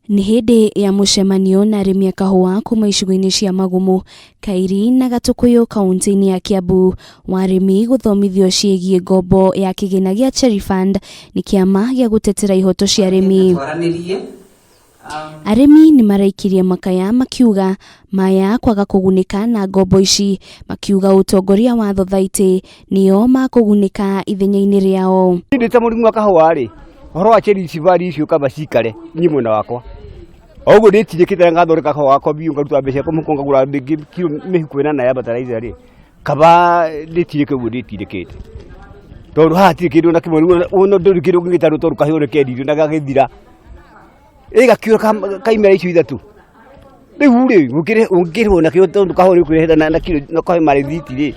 Nĩ hĩndĩ ya mũcemanio na arĩmi a kahũa kuma icigo-inĩ cia Magumu, Kairi na Gatũkũyũ kauntĩ-inĩ ya Kiambu wa arĩmi gũthomithio ciĩgiĩ ngombo ya kĩgĩna gĩa Cherry Fund nĩ kĩama gĩa gũtetera ihoto cia arĩmi. Arĩmi nĩ maraikirie makaya makiuga maya kwaga kũgunĩka na ngombo ici, makiuga ũtongoria wa thothaitĩ nĩo makũgunĩka ithenya-inĩ rĩao. Ndĩ ta mũrĩmi wa kahũa rĩ, ũhoro wa cherry fund icio kaba cikare niĩ mwena wakwa. O ũguo ndĩtirĩkĩte ngathondeka kahũa gakwa biũ ngaruta mbeca ciakwa mũhuko ngagũra kiro mĩhuko ĩnana ya bataraitha rĩ, kaba ndĩtirĩke ũguo ndĩtirĩkĩte. Tondũ haha hatirĩ kĩndũ ona kĩmwe, rĩu ona ndũrĩ kĩndũ ũngĩgĩta tondũ kahũa nĩ kendirio na gagĩthira. Ĩ gakiura ka imera icio ithatũ. Rĩu rĩ, ũngĩrĩhwo nakĩo tondũ kahũa nĩ ũkũrĩhĩra na kiro na kahe marĩthiti rĩ,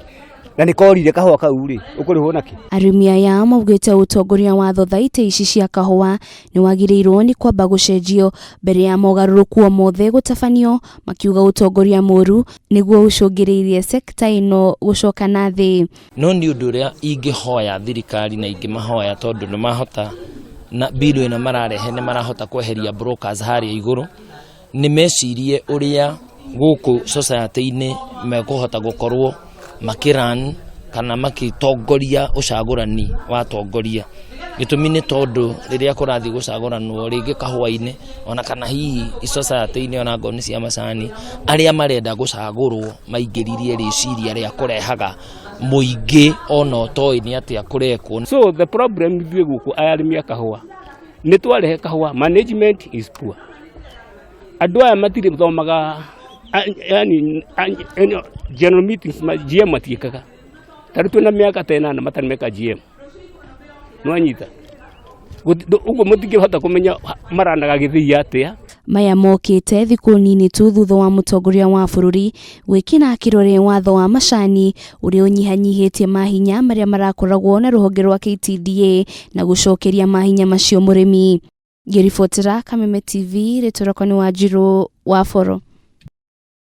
na nĩ korire kahũa kau rĩ, ũkũrĩhwo nakĩ? Arĩmi aya maugĩte ũtongoria wa thothaitĩ ici cia kahũa nĩ wagĩrĩirwo nĩ kwamba gũcenjio mbere ya mogarũrũku o mothe gũtabanio, makiuga ũtongoria mũru nĩguo ũcũngĩrĩirie sekta ĩno gũcoka na thĩ. No nĩ ũndũ ũrĩa ingĩhoya thirikari na ingĩmahoya tondũ nĩ mahota na bill ĩno mararehe nĩ marahota kweheria brokers harĩa igũrũ, nĩ mecirie ũrĩa gũkũ society-inĩ mekũhota gũkorwo makĩ run kana magĩtongoria ũcagũrani wa atongoria. Gĩtũmi nĩ tondũ rĩrĩa kũrathiĩ gũcagũranwo rĩngĩ kahũa-inĩ ona kana hihi society-inĩ ona ngoni cia macani, arĩa marenda gũcagũrwo maingĩririe rĩciria rĩa kũrehaga mũingĩ ona ũtoĩ nĩ atĩa kũrekwo. So the problem ithuĩ gũkũ aya arĩmi a kahũa nĩ twarehe kahũa management is poor. Andũ aya matirĩ thomaga yani general meetings GM matiĩkaga. Ta rĩu twĩna mĩaka ta ĩnana matarĩ meka GM. Nĩwanyita? Ũguo mũtingĩhota kũmenya maranaga gĩthĩi atĩa. Maya mokĩte thikũ nini tu thutha wa mũtongoria wa bũrũri gwĩkĩra kĩrore watho wa macani ũrĩa ũnyihanyihĩtie mahinya marĩa marakoragwo na rũhonge rwa KTDA na gũcokeria mahinya macio mũrĩmi. Ngĩribotera Kameme TV, rĩtwa rĩakwa nĩ Wanjirũ wa Boro.